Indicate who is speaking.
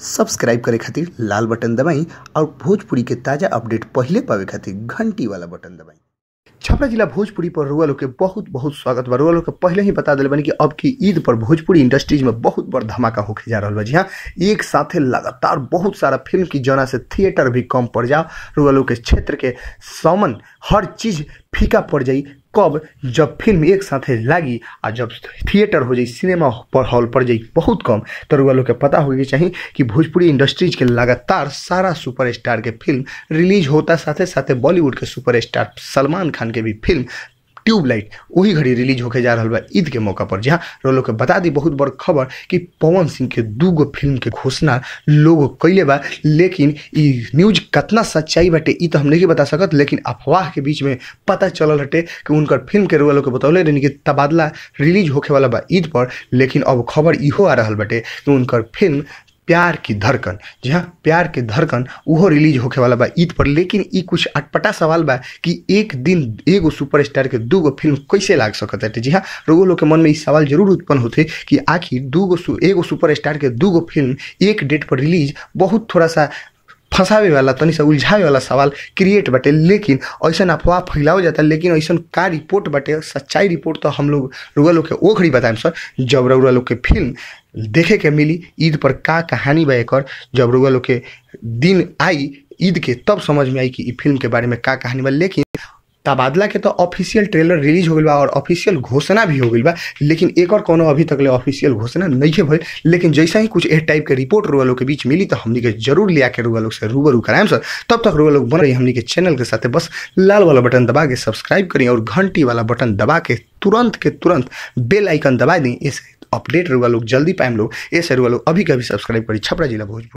Speaker 1: Subscribe करे खातिर लाल button दबाई और भोजपुरी के ताज़ा अपडेट पहिले पावे खातिर घंटी वाला बटन दबाई। छपरा जिला भोजपुरी पर रुआ लोग के बहुत बहुत स्वागत बा। रुआ लोग के पहले ही बता दिल बनी कि अब की ईद पर भोजपुरी इंडस्ट्रीज में बहुत बड़ धमाका होके जा रहा बा। जी हाँ, एक साथे लगातार बहुत सारा फिल्म की जना से थिएटर भी कम पड़ जा, रुआ लोग के क्षेत्र के सामन हर चीज़ फीका पड़ जाई। कब? जब फिल्म एक साथे लागी आ जब थिएटर हो जाई, सिनेमा पर हॉल पर जाई बहुत कम, तो रुआ लोग के पता होके चाहिए कि भोजपुरी इंडस्ट्रीज के लगातार सारा सुपरस्टार के फिल्म रिलीज होता, साथे साथे बॉलीवुड के सुपरस्टार सलमान खान के भी फिल्म ट्यूबलाइट वही घड़ी रिलीज होके जा रहा बा ईद के मौका पर। जहाँ लोग के बता दी बहुत बड़ खबर कि पवन सिंह के दूगो फिल्म के घोषणा लोग कैले बा, लेकिन ई न्यूज कितना सच्चाई बाटे ई तो हम नहीं बता सकत, लेकिन अफवाह के बीच में पता चलल हटे कि उनकर फिल्म के रुआ लोग के बतौले रहे कि तबादला रिलीज होखे वाला बा ईद पर, लेकिन अब खबर इहो आ रहा बाटे कि उनकर फिल्म प्यार की धड़कन, जी हाँ प्यार की धड़कन, उहो रिलीज होखे वाला बा ईद पर। लेकिन ई कुछ अटपटा सवाल बा कि एक दिन एगो सुपरस्टार के दूगो फिल्म कैसे लाग सकत है। जी हाँ, रोगो लोग के मन में ई सवाल जरूर उत्पन्न होते कि आखिर दूगो एगो सुपरस्टार के दूगो फिल्म एक डेट पर रिलीज बहुत थोड़ा सा फंसावे वाला, तनी सा उलझावे वाला सवाल क्रिएट बाटे। लेकिन ऐसा अफवाह फैलाओ जाता, लेकिन ऐसा का रिपोर्ट बाटे, सच्चाई रिपोर्ट तो हम लोग रुआ लोग के ओखड़ी बताएम सर, जब रुआ लोग के फिल्म देखे के मिली ईद पर का कहानी बा एकर, जब रुआ लोग के दिन आई ईद के तब समझ में आई कि ई फिल्म के बारे में का कहानी बा। लेकिन तबादला के तो ऑफिशियल ट्रेलर रिलीज हो गई बा और ऑफिशियल घोषणा भी हो गई बा, लेकिन एक और कोनो अभी तक ले ऑफिशियल घोषणा नहीं भइल। लेकिन जैसा ही कुछ एक टाइप के रिपोर्ट रुआ लोग के बीच मिली तो हमनी के जरूर लिया के रुआ लोग से रूबरू कराएम सर। तब तक रुआ लोग बन रही हमनी के चैनल के साथ, बस लाल वाला बटन दबा के सब्सक्राइब करी और घंटी वाला बटन दबा के तुरंत बेल आइकन दबा दी, इस अपडेट रुआ लोग जल्दी पाएम लोग। ऐसे रुआ लोग अभी कभी सब्सक्राइब करी। छपरा जिला भोजपुरी।